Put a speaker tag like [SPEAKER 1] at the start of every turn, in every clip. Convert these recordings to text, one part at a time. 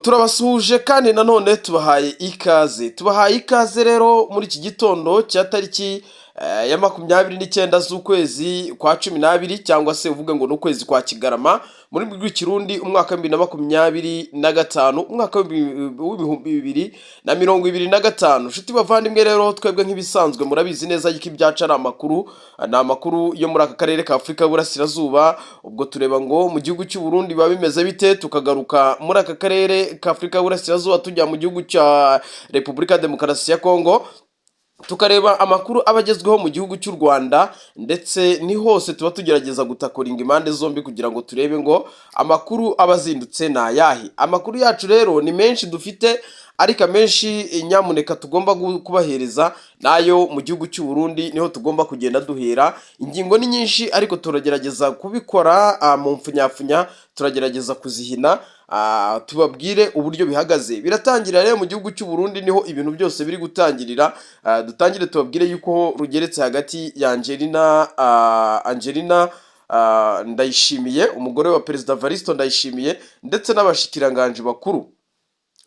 [SPEAKER 1] Turabasuhuje kandi nanone tubahaye ikaze. Tubahaye ikaze rero muri iki gitondo cya tariki ya 29 z'ukwezi kwa 12, cyangwa se uvuge ngo ni ukwezi kwa Kigarama muri rw'Ikirundi, umwaka wa 2025, umwaka w'2025. Nshuti bavandimwe rero, twebwe nk'ibisanzwe murabizi neza yuko ibyacu ari amakuru, ni amakuru yo muri aka karere ka Afurika y'Uburasirazuba. Ubwo tureba ngo mu gihugu cy'u Burundi biba bimeze bite, tukagaruka muri aka karere ka Afurika y'Uburasirazuba, tujya mu gihugu cya Repubulika ya Demokarasi ya Kongo, tukareba amakuru aba agezweho mu gihugu cy'u Rwanda, ndetse ni hose tuba tugerageza gutakoringa impande zombi kugira ngo turebe ngo amakuru aba azindutse ni ayahe. Amakuru yacu rero ni menshi dufite, ariko amenshi nyamuneka tugomba kubahereza nayo mu gihugu cy'u Burundi, niho tugomba kugenda duhera. Ingingo ni nyinshi, ariko turagerageza kubikora mu mfunyapfunya, turagerageza kuzihina, tubabwire uburyo bihagaze. Biratangira rero mu gihugu cy'u Burundi, niho ibintu byose biri gutangirira. Dutangire tubabwire yuko rugeretse hagati ya Angelina Ndayishimiye, umugore wa Perezida Varisto Ndayishimiye, ndetse n'abashikiranganji bakuru,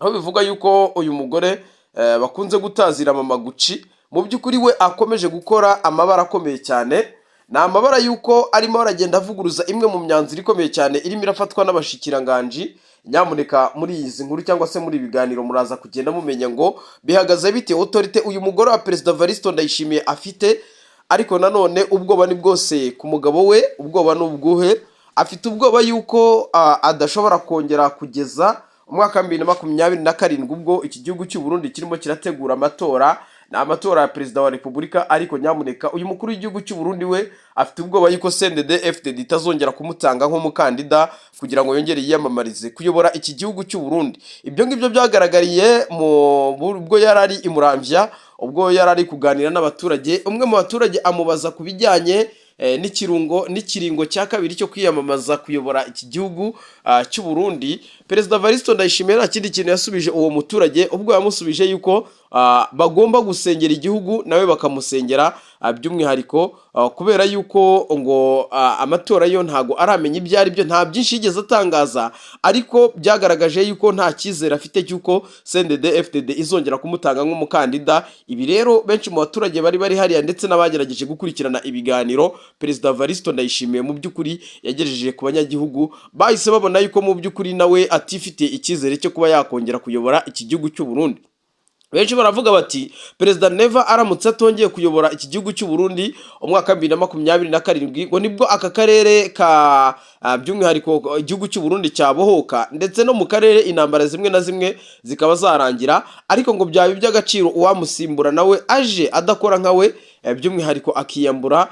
[SPEAKER 1] aho bivuga yuko uyu mugore bakunze gutazira Mama Gucci, mu by'ukuri we akomeje gukora amabara akomeye cyane. Ni amabara y'uko arimo aragenda avuguruza imwe mu myanzuro ikomeye cyane irimo irafatwa n'abashikiranganji. Nyamuneka muri izi nkuru cyangwa se muri ibi biganiro muraza kugenda mumenya ngo bihagaze bite, autorité uyu mugore wa Perezida Varisto Ndayishimiye afite. Ariko nanone ubwoba ni bwose ku mugabo we. Ubwoba ni ubwuhe? Afite ubwoba yuko adashobora kongera kugeza umwaka wa 2027, ubwo iki gihugu cy'u Burundi kirimo kirategura amatora, ni amatora ya Perezida wa Repubulika. Ariko nyamuneka uyu mukuru w'igihugu cy'u Burundi we afite ubwoba yuko CNDD FDD itazongera kumutanga nk'umukandida kugira ngo yongere yiyamamarize kuyobora iki gihugu cy'u Burundi. Ibyo ngibyo byagaragariye mu ubwo yari ari i Muramvya, ubwo yari ari kuganira n'abaturage. Umwe mu baturage amubaza ku bijyanye n'ikirungo n'ikiringo cya kabiri cyo kwiyamamaza kuyobora iki gihugu cy'u Burundi. Perezida Varisto Ndayishimiye nta kindi kintu yasubije uwo muturage, ubwo yamusubije yuko bagomba gusengera igihugu, nawe bakamusengera, by'umwihariko kubera yuko ngo amatora yo ntago aramenya ibyo ari byo. Nta byinshi yigeze atangaza, ariko byagaragaje yuko nta cyizere afite cy'uko CNDD FDD izongera kumutanga nk'umukandida. Ibi rero benshi mu baturage bari bari hariya ndetse n'abagerageje gukurikirana ibiganiro Perezida Varisto Ndayishimiye mu by'ukuri yagejeje ku banyagihugu, bahise babona yuko mu by'ukuri nawe atifitiye icyizere cyo kuba yakongera kuyobora iki gihugu cy'u Burundi. Benshi baravuga bati Perezida Neva aramutse atongeye kuyobora iki gihugu cy'u Burundi umwaka wa 2027, ngo nibwo aka karere ka by'umwihariko igihugu cy'u Burundi cyabohoka, ndetse no mu karere intambara zimwe na zimwe zikaba zarangira. Ariko ngo byaba iby'agaciro uwamusimbura nawe aje adakora nka we, by'umwihariko akiyambura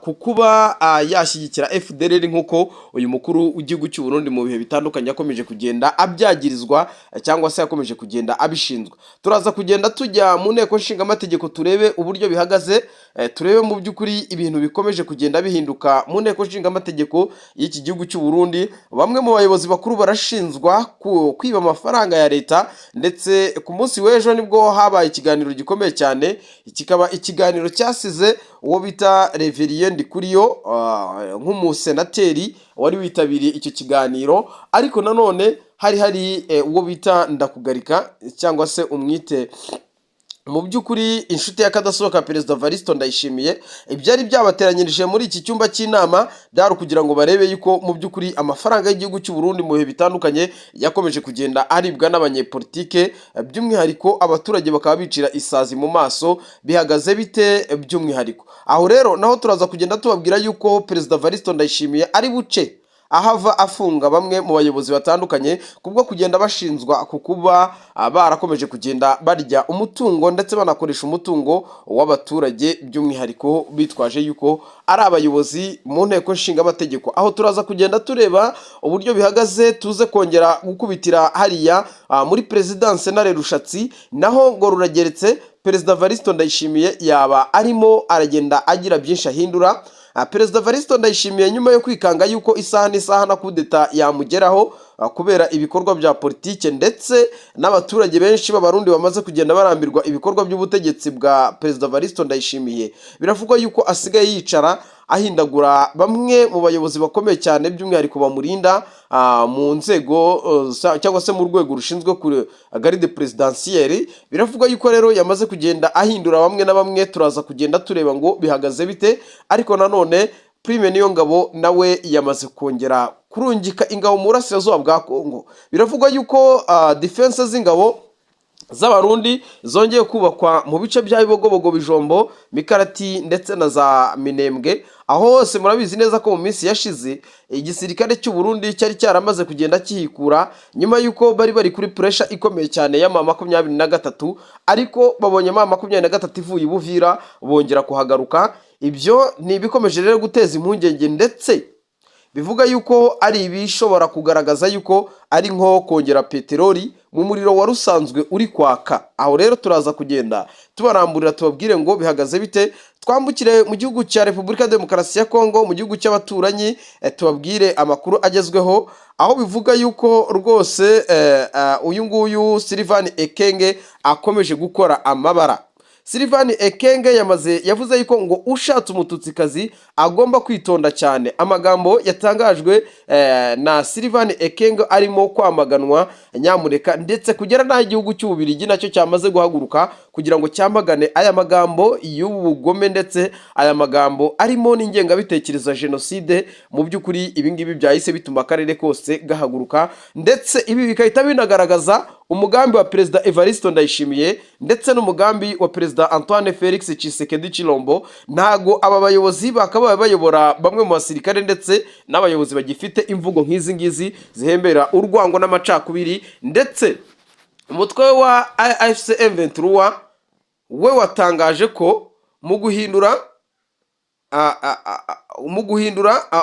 [SPEAKER 1] ku kuba yashyigikira FDLR, nk'uko uyu mukuru w'igihugu cy'u Burundi mu bihe bitandukanye yakomeje kugenda abyagirizwa, cyangwa se yakomeje kugenda abishinzwa. Turaza kugenda tujya mu nteko nshingamategeko, turebe uburyo bihagaze, turebe mu by'ukuri ibintu bikomeje kugenda bihinduka mu nteko nshingamategeko y'iki gihugu cy'u Burundi. Bamwe mu bayobozi bakuru barashinzwa kwiba amafaranga ya leta, ndetse ku munsi w'ejo nibwo habaye ikiganiro gikomeye cyane, kikaba ikiganiro cyasize uwo bita Reverien Ndikuriyo, nk'umusenateri wari witabiriye icyo kiganiro. Ariko nanone hari uwo bita Ndakugarika, cyangwa se umwite mu by'ukuri inshuti y'akadasohoka Perezida Varisito Ndayishimiye. Ibyari byabateranyirije muri iki cyumba cy'inama byari ukugira ngo barebe yuko mu by'ukuri amafaranga y'igihugu cy'u Burundi mu bihe bitandukanye yakomeje kugenda aribwa n'abanyepolitike, by'umwihariko abaturage bakaba bicira isazi mu maso, bihagaze bite by'umwihariko. Aho rero naho turaza kugenda tubabwira yuko Perezida Varisito Ndayishimiye ari buce ahava afunga bamwe mu bayobozi batandukanye kubwo kugenda bashinzwa ku kuba barakomeje kugenda barya umutungo ndetse banakoresha umutungo w'abaturage, by'umwihariko bitwaje yuko ari abayobozi mu nteko nshingamategeko. Aho turaza kugenda tureba uburyo bihagaze, tuze kongera gukubitira hariya muri perezidanse na Rushatsi, naho ngo rurageretse. Perezida Varisito Ndayishimiye yaba arimo aragenda agira byinshi ahindura. Perezida Varisito Ndayishimiye, nyuma yo kwikanga yuko isaha n'isaha na kudeta yamugeraho. kubera ibikorwa bya politike ndetse n'abaturage benshi b'Abarundi bamaze kugenda barambirwa ibikorwa by'ubutegetsi bwa Perezida Varisito Ndayishimiye. Biravugwa yuko asigaye yicara ahindagura bamwe mu bayobozi bakomeye cyane, by'umwihariko bamurinda mu nzego cyangwa se mu rwego rushinzwe kuri garde présidentielle. Biravugwa yuko rero yamaze kugenda ahindura bamwe na bamwe. Turaza kugenda tureba ngo bihagaze bite. Ariko nanone Prime Niyongabo nawe yamaze kongera kurungika ingabo mu burasirazuba bwa Kongo. Biravugwa yuko defense z'ingabo z'Abarundi zongeye kubakwa mu bice bya Bibogobogo, Bijombo, Mikarati ndetse na za Minembwe. Aho hose murabizi neza ko mu minsi yashize igisirikare cy'u Burundi cyari cyaramaze kugenda kihikura nyuma y'uko bari kuri pressure ikomeye cyane ya M23, ariko babonye M23 ivuye i Buvira bongera kuhagaruka. Ibyo ni ibikomeje rero guteza impungenge, ndetse bivuga yuko ari ibishobora kugaragaza yuko ari nko kongera peteroli mu muriro wari usanzwe uri kwaka. Aho rero turaza kugenda tubaramburira, tubabwire ngo bihagaze bite. Twambukire mu gihugu cya Repubulika Demokarasi ya Kongo, mu gihugu cy'abaturanyi, tubabwire amakuru agezweho, aho bivuga yuko rwose uyu nguyu Sylvain Ekenge akomeje gukora amabara. Sylvain Ekenge yamaze yavuze yuko ngo ushatse Umututsikazi agomba kwitonda cyane. Amagambo yatangajwe na Sylvain Ekenge arimo kwamaganwa nyamureka, ndetse kugera n'aho igihugu cy'Ububirigi nacyo cyamaze guhaguruka kugira ngo cyamagane aya magambo y'ubugome, ndetse aya magambo arimo n'ingengabitekerezo ya jenoside. Mu by'ukuri ibi ngibi byahise bituma akarere kose gahaguruka, ndetse ibi bigahita binagaragaza umugambi wa Perezida Evariste Ndayishimiye ndetse n'umugambi wa Perezida Antoine Felix Tshisekedi Chilombo. Ntago aba bayobozi bakabaye bayobora bamwe mu basirikare ndetse n'abayobozi bagifite imvugo nk'izi ngizi zihembera urwango n'amacakubiri. Ndetse umutwe wa AFC M23 we watangaje ko mu guhindura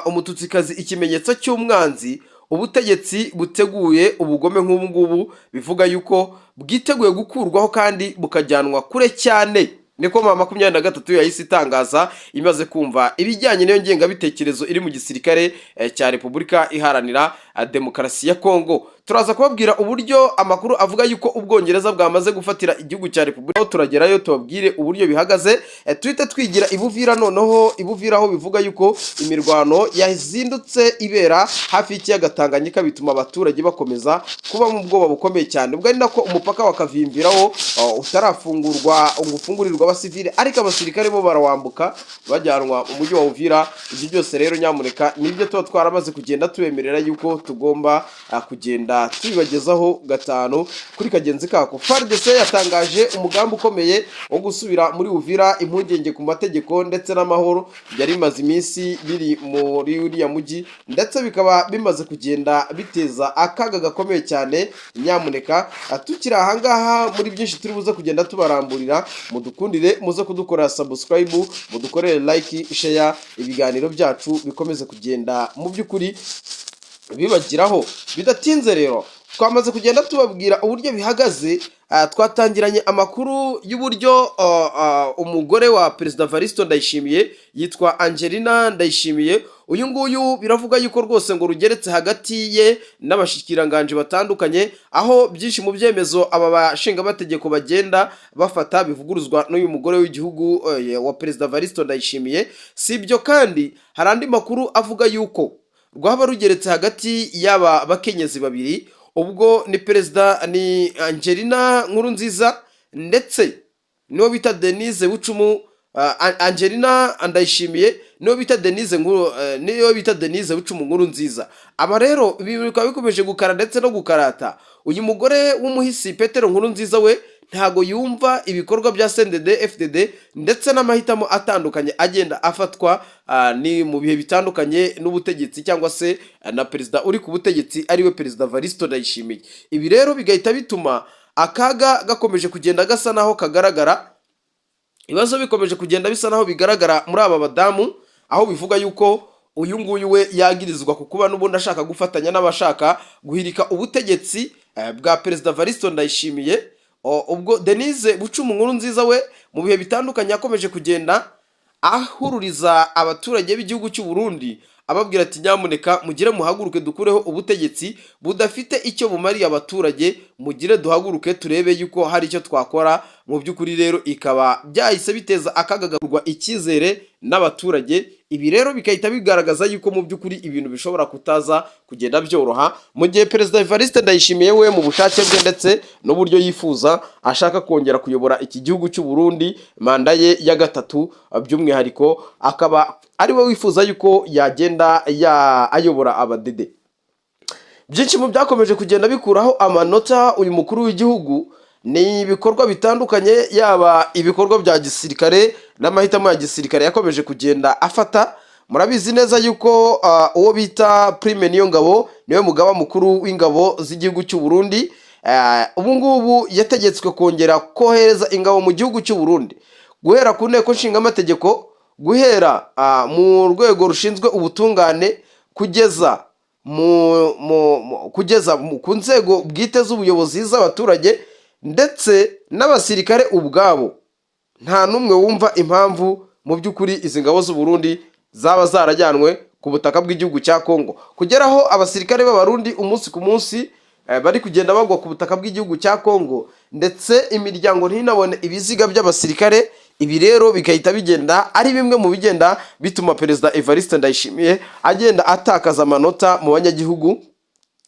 [SPEAKER 1] Umututsikazi ikimenyetso cy'umwanzi, ubutegetsi buteguye ubugome nk'ubu ngubu, bivuga yuko bwiteguye gukurwaho kandi bukajyanwa kure cyane. Niko M23 yahise itangaza imaze kumva ibijyanye n'iyo ngengabitekerezo iri mu gisirikare cya Repubulika Iharanira Demokarasi ya Kongo. Turaza kubabwira uburyo amakuru avuga yuko Ubwongereza bwamaze gufatira igihugu cya Repubulika. Turagerayo tubabwire uburyo bihagaze. Tuhite twigira ibuvira noneho. Ibuvira aho bivuga yuko imirwano yazindutse ibera hafi y'ikiyaga Tanganyika, bituma abaturage bakomeza kuba mu bwoba bukomeye cyane. Ubwo ari nako umupaka wa Kavimviraho utarafungurwa ngo ufungurirwe abasivile, ariko abasirikare bo barawambuka bajyanwa mu mujyi wa Uvira. Ibyo byose rero nyamuneka nibyo tuba twaramaze kugenda tubemerera yuko tugomba kugenda tubibagezaho gatanu kuri kagenzi kako. FARDC yatangaje umugambi ukomeye wo gusubira muri Uvira. Impungenge ku mategeko ndetse n'amahoro byari bimaze iminsi biri muri uriya mujyi, ndetse bikaba bimaze kugenda biteza akaga gakomeye cyane. Nyamuneka tukiri ahangaha, muri byinshi turi buze kugenda tubaramburira, mudukundire muze kudukorera subscribe, mudukorere like, share, ibiganiro byacu bikomeze kugenda mu by'ukuri bibagiraho bidatinze. Rero twamaze kugenda tubabwira uburyo bihagaze. Twatangiranye amakuru y'uburyo umugore wa Perezida Varisito Ndayishimiye yitwa Angelina Ndayishimiye, uyu nguyu biravuga yuko rwose ngo rugeretse hagati ye n'abashikiranganje batandukanye, aho byinshi mu byemezo aba bashingabategeko bagenda bafata bivuguruzwa n'uyu mugore w'igihugu wa Perezida Varisito Ndayishimiye. Si ibyo kandi, hari andi makuru avuga yuko rwaba rugeretse hagati y'aba bakenyezi babiri. Ubwo ni perezida, ni Angelina Nkurunziza ndetse niwo bita Denise Bucumu. Angelina Ndayishimiye niwo bita Denise Nkuru, niyo bita Denise Bucumu Nkurunziza. Aba rero ibi bikaba bikomeje gukara ndetse no gukarata. Uyu mugore w'umuhisi Petero Nkurunziza we ntago yumva ibikorwa bya CNDD FDD ndetse n'amahitamo atandukanye agenda afatwa ni mu bihe bitandukanye n'ubutegetsi cyangwa se na perezida uri ku butegetsi, ariwe Perezida Varisito Ndayishimiye. Ibi rero bigahita bituma akaga gakomeje kugenda gasa naho kagaragara, ibibazo bikomeje kugenda bisa naho bigaragara muri aba badamu, aho bivuga yuko uyu nguyu we yagirizwa ku kuba n'ubundi ashaka gufatanya n'abashaka guhirika ubutegetsi bwa Perezida Varisito Ndayishimiye. Ubwo Denise Bucumu Nkurunziza we mu bihe bitandukanye yakomeje kugenda ahururiza abaturage b'igihugu cy'u Burundi, ababwira ati: "Nyamuneka mugire muhaguruke dukureho ubutegetsi budafite icyo bumariye abaturage, mugire duhaguruke turebe yuko hari icyo twakora." Mu by'ukuri rero ikaba byahise biteza akaga gakurwa icyizere n'abaturage. Ibi rero bigahita bigaragaza yuko mu by'ukuri ibintu bishobora kutaza kugenda byoroha, mu gihe Perezida Evariste Ndayishimiye we mu bushake bwe ndetse n'uburyo yifuza ashaka kongera kuyobora iki gihugu cy'u Burundi manda ye ya gatatu, by'umwihariko akaba ari we wifuza yuko yagenda ayobora abadede. Byinshi mu byakomeje kugenda bikuraho amanota uyu mukuru w'igihugu ni ibikorwa bitandukanye, yaba ibikorwa bya gisirikare n'amahitamo ya gisirikare yakomeje kugenda afata. Murabizi neza yuko uwo bita Prime Niyongabo, niwe mugaba mukuru w'ingabo z'igihugu cy'u Burundi, ubu ngubu yategetswe kongera kohereza ingabo mu gihugu cy'u Burundi, guhera ku nteko nshingamategeko, guhera mu rwego rushinzwe ubutungane, kugeza ku nzego bwite z'ubuyobozi z'abaturage, ndetse n'abasirikare ubwabo. Nta n'umwe wumva impamvu mu by'ukuri izi ngabo z'u Burundi zaba zarajyanwe ku butaka bw'igihugu cya Kongo, kugeraho abasirikare b'Abarundi umunsi ku munsi bari kugenda bagwa ku butaka bw'igihugu cya Kongo, ndetse imiryango ntinabone ibiziga by'abasirikare. Ibi rero bigahita bigenda ari bimwe mu bigenda bituma Perezida Evariste Ndayishimiye agenda atakaza amanota mu banyagihugu.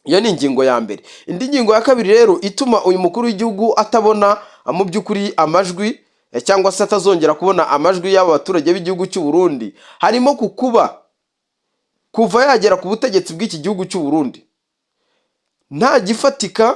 [SPEAKER 1] Iyo ni ingingo ya mbere. Indi ngingo ya kabiri rero ituma uyu mukuru w'igihugu atabona mu by'ukuri amajwi, cyangwa se atazongera kubona amajwi y'aba baturage b'igihugu cy'u Burundi, harimo ku kuba kuva yagera ku butegetsi bw'iki gihugu cy'u Burundi nta gifatika,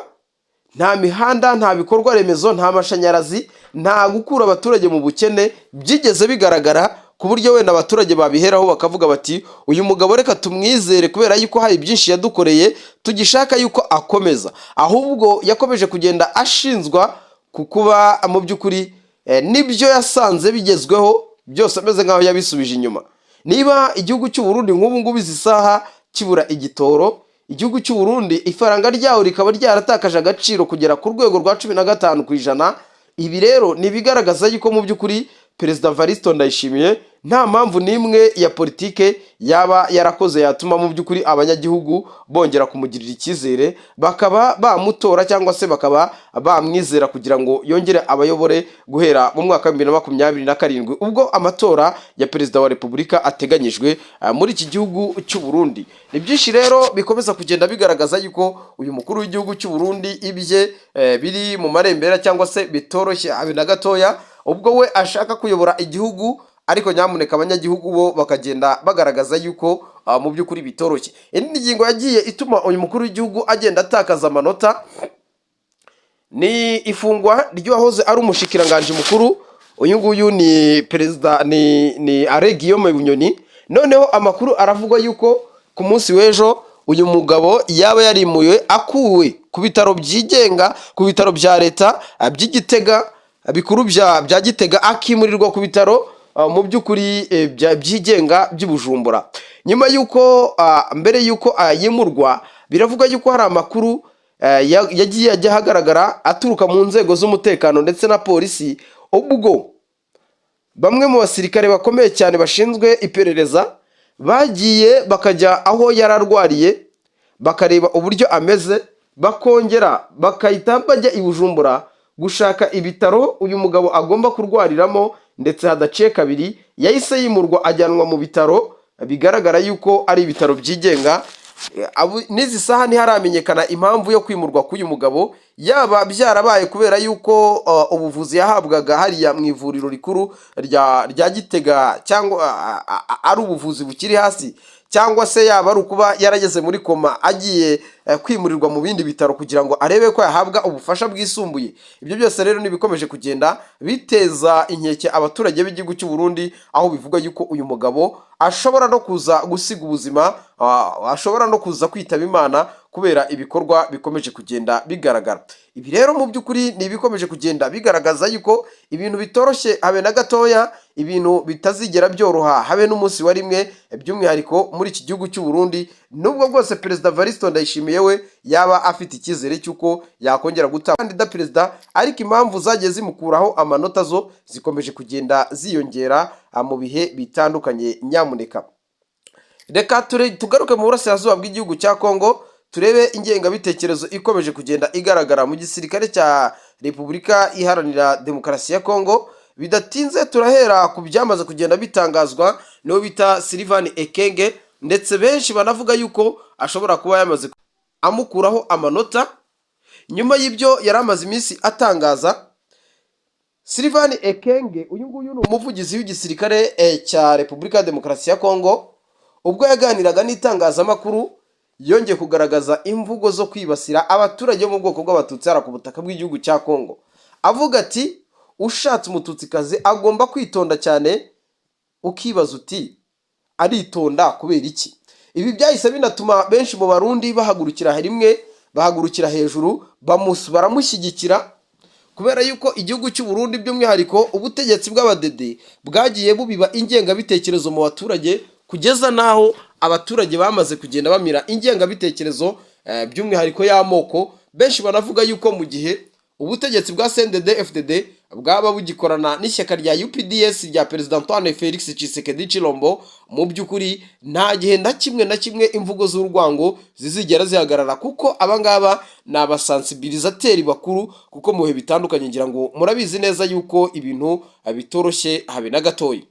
[SPEAKER 1] nta mihanda, nta bikorwa remezo, nta mashanyarazi, nta gukura abaturage mu bukene byigeze bigaragara, ku buryo wenda abaturage babiheraho bakavuga bati: "Uyu mugabo reka tumwizere kubera yuko hari byinshi yadukoreye tugishaka yuko akomeza." Ahubwo yakomeje kugenda ashinzwa ku kuba mu by'ukuri n'ibyo yasanze bigezweho byose ameze nk'aho yabisubije inyuma. Niba igihugu cy'u Burundi nk'ubu ngubu izi saha kibura igitoro, igihugu cy'u Burundi ifaranga ryawo rikaba ryaratakaje agaciro kugera ku rwego rwa 15%, ibi rero ni ibigaragaza yuko mu by'ukuri Perezida Varisito Ndayishimiye nta mpamvu n'imwe ya politike yaba yarakoze yatuma mu by'ukuri abanyagihugu bongera kumugirira icyizere, bakaba bamutora cyangwa se bakaba bamwizera kugira ngo yongere abayobore guhera mu mwaka wa 2027, ubwo amatora ya perezida wa repubulika ateganyijwe muri iki gihugu cy'u Burundi. Ni byinshi rero bikomeza kugenda bigaragaza yuko uyu mukuru w'igihugu cy'u Burundi ibye biri mu marembera cyangwa se bitoroshye habe na gatoya, ubwo we ashaka kuyobora igihugu, ariko nyamuneka abanyagihugu bo bakagenda bagaragaza yuko mu by'ukuri bitoroshye. Indi ngingo yagiye ituma uyu mukuru w'igihugu agenda atakaza amanota ni ifungwa ry'uwahoze ari umushikiranganji mukuru. Uyu nguyu ni perezida ni Alain Guillaume Bunyoni. Noneho amakuru aravugwa yuko ku munsi w'ejo uyu mugabo yaba yarimuwe, akuwe ku bitaro byigenga, ku bitaro bya leta by'Igitega bikuru bya Gitega, akimurirwa ku bitaro mu by'ukuri byigenga by'i Bujumbura. Nyuma y'uko mbere y'uko yimurwa, biravuga yuko hari amakuru yagiye ajya ahagaragara aturuka mu nzego z'umutekano ndetse na polisi, ubwo bamwe mu basirikare bakomeye cyane bashinzwe iperereza bagiye bakajya aho yari arwariye, bakareba uburyo ameze, bakongera bakahita bajya i Bujumbura gushaka ibitaro uyu mugabo agomba kurwariramo. Ndetse hadaciye kabiri yahise yimurwa, ajyanwa mu bitaro bigaragara yuko ari ibitaro byigenga. N'izi saha ntiharamenyekana impamvu yo kwimurwa k'uyu mugabo, yaba byarabaye kubera yuko ubuvuzi yahabwaga hariya mu ivuriro rikuru rya Gitega cyangwa ari ubuvuzi bukiri hasi, cyangwa se yaba ari ukuba yarageze muri koma, agiye kwimurirwa mu bindi bitaro kugira ngo arebe ko yahabwa ubufasha bwisumbuye. Ibyo byose rero ni ibikomeje kugenda biteza inkeke abaturage b'igihugu cy'u Burundi, aho bivugwa yuko uyu mugabo ashobora no kuza gusiga ubuzima, ashobora no kuza kwitaba Imana kubera ibikorwa bikomeje kugenda bigaragara. Ibi rero mu by'ukuri ni ibikomeje kugenda bigaragaza yuko ibintu bitoroshye habe na gatoya, ibintu bitazigera byoroha habe n'umunsi wa rimwe, by'umwihariko muri iki gihugu cy'u Burundi, nubwo bwose Perezida Varisito Ndayishimiye we yaba afite icyizere cy'uko yakongera gutanga kandida perezida, ariko impamvu zagiye zimukuraho amanota zo zikomeje kugenda ziyongera mu bihe bitandukanye nyamuneka. Reka tugaruke mu burasirazuba bw'igihugu cya Kongo, turebe ingengabitekerezo ikomeje kugenda igaragara mu gisirikare cya Repubulika Iharanira Demokarasi ya Kongo. Bidatinze turahera ku byamaze kugenda bitangazwa n'uwo bita Sylvain Ekenge, ndetse benshi banavuga yuko ashobora kuba yamaze amukuraho amanota nyuma y'ibyo yari amaze iminsi atangaza. Sylvain Ekenge, uyu nguyu ni umuvugizi w'igisirikare cya Repubulika ya Demokarasi ya Kongo. Ubwo yaganiraga n'itangazamakuru, yongeye kugaragaza imvugo zo kwibasira abaturage bo mu bwoko bw'Abatutsi hariya ku butaka bw'igihugu cya Kongo, avuga ati: "Ushatse Umututsikazi agomba kwitonda cyane." Ukibaza uti: "Aritonda kubera iki?" Ibi byahise binatuma benshi mu Barundi bahagurukira rimwe, bahagurukira hejuru, baramushyigikira, kubera yuko igihugu cy'u Burundi, by'umwihariko ubutegetsi bw'Abadede, bwagiye bubiba ingengabitekerezo mu baturage kugeza n'aho abaturage bamaze kugenda bamira ingengabitekerezo, by'umwihariko y'amoko. Benshi banavuga yuko mu gihe ubutegetsi bwa CNDD FDD bwaba bugikorana n'ishyaka rya UPDS rya Perezida Antoine Felix Tshisekedi Tshilombo, mu by'ukuri nta gihe na kimwe na kimwe imvugo z'urwango zizigera zihagarara, kuko abangaba ni abasensibilisateur bakuru, kuko mu bihe bitandukanye ngira ngo murabizi neza yuko ibintu bitoroshye habe na gatoya.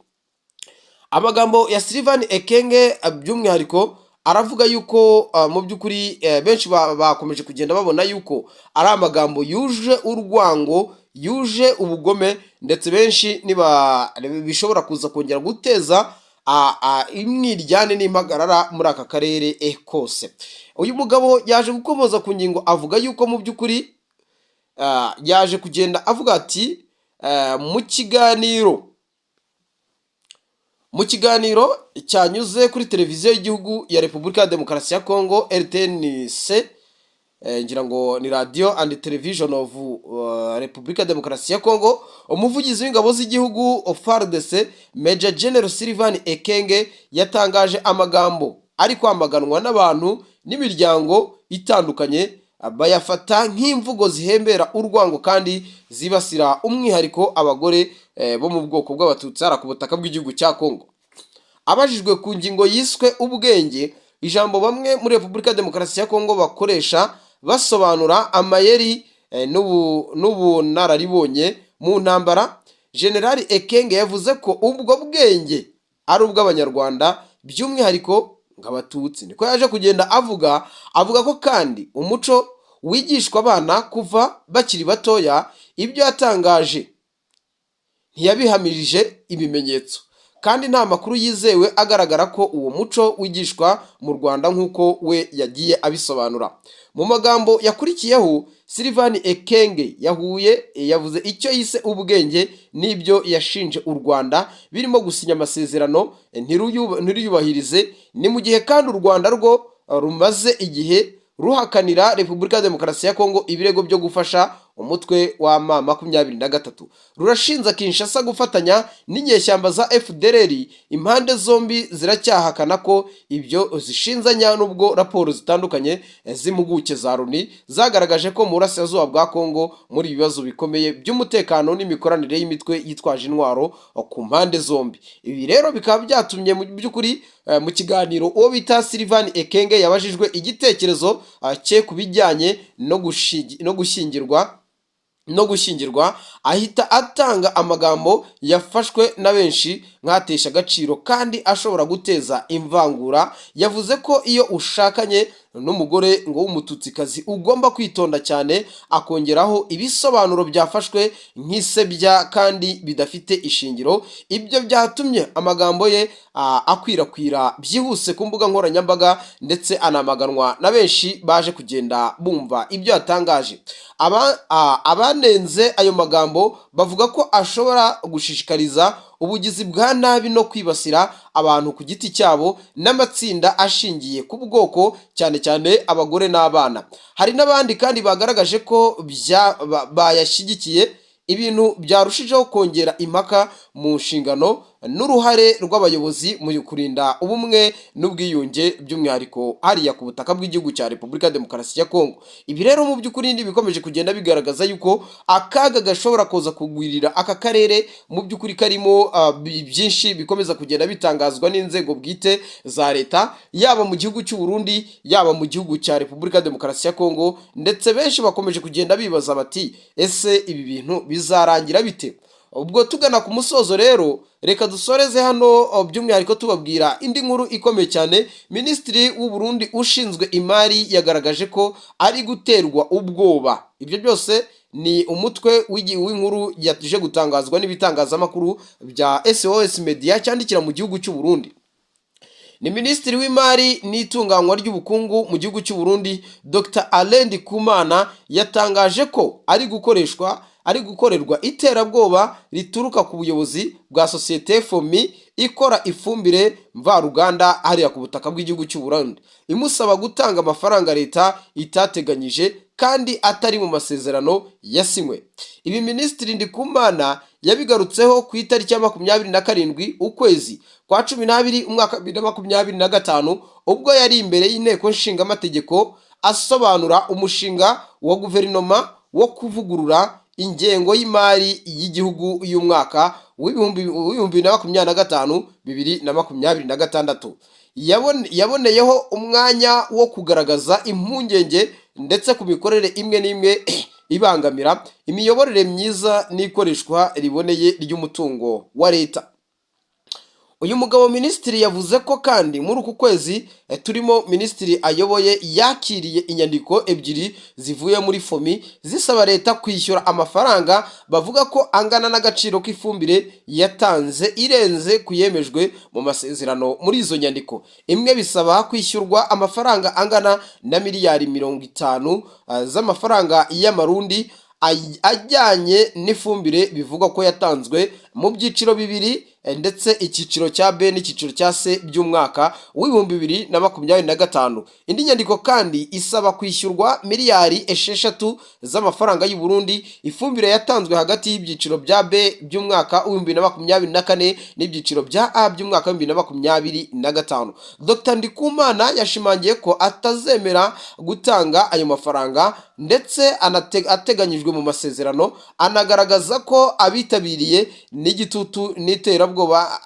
[SPEAKER 1] Amagambo ya Sylvain Ekenge by'umwihariko aravuga yuko mu by'ukuri benshi bakomeje kugenda babona yuko ari amagambo yuje urwango, yuje ubugome, ndetse benshi niba bishobora kuza kongera guteza imwiryane n'impagarara muri aka karere kose. Uyu mugabo yaje gukomoza ku ngingo, avuga yuko mu by'ukuri yaje kugenda avuga ati mu kiganiro cyanyuze kuri televiziyo y'igihugu ya Repubulika ya Demokarasi ya Kongo, RTNC, ngira ngo ni Radio and Television of Repubulika ya Demokarasi ya Kongo, umuvugizi w'ingabo z'igihugu FARDC, Major General Sylvain Ekenge, yatangaje amagambo ari kwamaganwa n'abantu n'imiryango itandukanye, bayafata nk'imvugo zihembera urwango kandi zibasira umwihariko abagore bo mu bwoko bw'Abatutsi hariya ku butaka bw'igihugu cya Kongo. Abajijwe ku ngingo yiswe ubwenge, ijambo bamwe muri Repubulika ya Demokarasi ya Kongo bakoresha basobanura amayeri n'ubunararibonye mu ntambara, Generali Ekenge yavuze ko ubwo bwenge ari ubw'Abanyarwanda, by'umwihariko ng'Abatutsi. Niko yaje kugenda avuga. Avuga ko kandi umuco wigishwa abana kuva bakiri batoya. Ibyo yatangaje ntiyabihamirije ibimenyetso, kandi nta makuru yizewe agaragara ko uwo muco wigishwa mu Rwanda nk'uko we yagiye abisobanura. Mu magambo yakurikiyeho, Sylvain Ekenge yahuye yavuze icyo yise ubwenge n'ibyo yashinje u Rwanda, birimo gusinya amasezerano ntiruyubahirize. Ni mu gihe kandi u Rwanda rwo rumaze igihe ruhakanira Repubulika ya Demokarasi ya Kongo ibirego byo gufasha umutwe wa M23, rurashinja Kinshasa gufatanya n'inyeshyamba za FDLR. Impande zombi ziracyahakana ko ibyo zishinzanya, nubwo raporo zitandukanye z'impuguke za Loni zagaragaje ko mu burasirazuba bwa Kongo muri ibibazo bikomeye by'umutekano n'imikoranire y'imitwe yitwaje intwaro ku mpande zombi. Ibi rero bikaba byatumye mu by'ukuri mu kiganiro uwo bita Sylvain Ekenge yabajijwe igitekerezo cye ku bijyanye no gushyingirwa, ahita atanga amagambo yafashwe na benshi nk'atesha agaciro kandi ashobora guteza imvangura. Yavuze ko iyo ushakanye n'umugore ngo w'Umututsikazi ugomba kwitonda cyane, akongeraho ibisobanuro byafashwe nk'isebya kandi bidafite ishingiro. Ibyo byatumye amagambo ye akwirakwira byihuse ku mbuga nkoranyambaga, ndetse anamaganwa na benshi baje kugenda bumva ibyo yatangaje. Abanenze ayo magambo bavuga ko ashobora gushishikariza ubugizi bwa nabi no kwibasira abantu ku giti cyabo n'amatsinda ashingiye ku bwoko, cyane cyane abagore n'abana. Hari n'abandi kandi bagaragaje ko bayashyigikiye, ibintu byarushijeho kongera impaka mu nshingano. n'uruhare rw'abayobozi mu kurinda ubumwe n'ubwiyunge, by'umwihariko hariya ku butaka bw'igihugu cya Repubulika ya Demokarasi ya Kongo. Ibi rero mu by'ukuri bikomeje kugenda bigaragaza yuko akaga gashobora kuza kugwirira aka karere mu by'ukuri karimo byinshi bikomeza kugenda bitangazwa n'inzego bwite za leta, yaba mu gihugu cy'u Burundi, yaba mu gihugu cya Repubulika ya Demokarasi ya Kongo. Ndetse benshi bakomeje kugenda bibaza bati: "Ese ibi bintu bizarangira bite?" Ubwo tugana ku musozo rero, reka dusoreze hano, by'umwihariko tubabwira indi nkuru ikomeye cyane. Minisitiri w'u Burundi ushinzwe imari yagaragaje ko ari guterwa ubwoba. Ibyo byose ni umutwe w'inkuru yaje gutangazwa n'ibitangazamakuru bya SOS Media cyandikira mu gihugu cy'u Burundi. Ni minisitiri w'imari n'itunganywa ry'ubukungu mu gihugu cy'u Burundi, Dr Alain Ndikumana, yatangaje ko ari gukorerwa iterabwoba rituruka ku buyobozi bwa sosiyete FOMI ikora ifumbire mvaruganda hariya ku butaka bw'igihugu cy'u Burundi, imusaba gutanga amafaranga leta itateganyije kandi atari mu masezerano yasinywe. Ibi Minisitiri Ndikumana yabigarutseho ku itariki ya 27 ukwezi kwa 12 umwaka 2025, ubwo yari imbere y'inteko nshingamategeko asobanura umushinga wa guverinoma wo kuvugurura ingengo y'imari y'igihugu y'umwaka w'2025 2026. Yaboneyeho umwanya wo kugaragaza impungenge ndetse ku mikorere imwe n'imwe ibangamira imiyoborere myiza n'ikoreshwa riboneye ry'umutungo wa leta. Uyu mugabo minisitiri yavuze ko kandi muri uku kwezi turimo, minisitiri ayoboye yakiriye inyandiko ebyiri zivuye muri FOMI zisaba leta kwishyura amafaranga bavuga ko angana n'agaciro k'ifumbire yatanze irenze ku yemejwe mu masezerano. Muri izo nyandiko, imwe bisaba kwishyurwa amafaranga angana na miliyari 50 z'amafaranga y'amarundi ajyanye n'ifumbire bivugwa ko yatanzwe mu byiciro bibiri, ndetse icyiciro cya B n'icyiciro cya C by'umwaka w'2025. Indi nyandiko kandi isaba kwishyurwa miliyari 6 z'amafaranga y'u Burundi, ifumbire yatanzwe hagati y'ibyiciro bya B by'umwaka w'2024 n'ibyiciro bya A by'umwaka w'2025. Dr Ndikumana yashimangiye ko atazemera gutanga ayo mafaranga ndetse ateganyijwe mu masezerano, anagaragaza ko abitabiriye n'igitutu n'iterabwoba,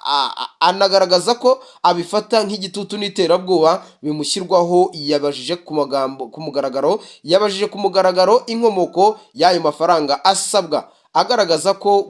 [SPEAKER 1] anagaragaza ko abifata nk'igitutu n'iterabwoba bimushyirwaho. Yabajije ku magambo ku mugaragaro yabajije ku mugaragaro inkomoko y'ayo mafaranga asabwa, agaragaza ko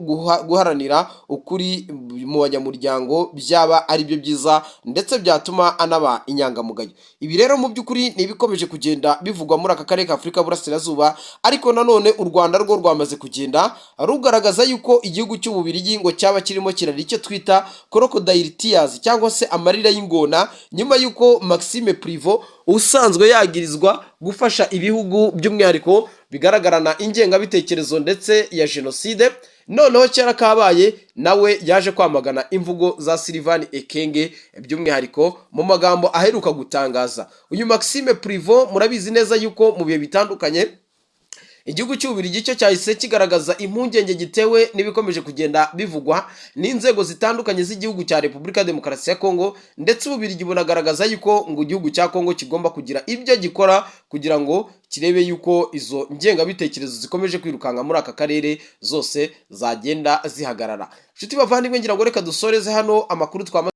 [SPEAKER 1] guharanira ukuri mu banyamuryango byaba ari byo byiza ndetse byatuma anaba inyangamugayo. Ibi rero mu by'ukuri ni ibikomeje kugenda bivugwa muri aka karere ka Afurika y'Uburasirazuba. Ariko nanone u Rwanda rwo rwamaze kugenda rugaragaza yuko igihugu cy'Ububirigi ngo cyaba kirimo kirarira icyo twita crocodile tears, cyangwa se amarira y'ingona, nyuma y'uko Maxime Prévot usanzwe yagirizwa gufasha ibihugu by'umwihariko bigaragarana ingengabitekerezo ndetse ya jenoside, noneho kera kabaye nawe yaje kwamagana imvugo za Sylvain Ekenge, by'umwihariko mu magambo aheruka gutangaza. Uyu Maxime Prévot murabizi neza yuko mu bihe bitandukanye igihugu cy'Ububirigi cyo cyahise kigaragaza impungenge gitewe n'ibikomeje kugenda bivugwa n'inzego zitandukanye z'igihugu cya Repubulika ya Demokarasi ya Kongo, ndetse Ububirigi bunagaragaza yuko ngo igihugu cya Kongo kigomba kugira ibyo gikora kugira ngo kirebe yuko izo ngengabitekerezo zikomeje kwirukanka muri aka karere zose zagenda zihagarara. Inshuti bavandimwe, ngira ngo reka dusoreze hano amakuru twamaze.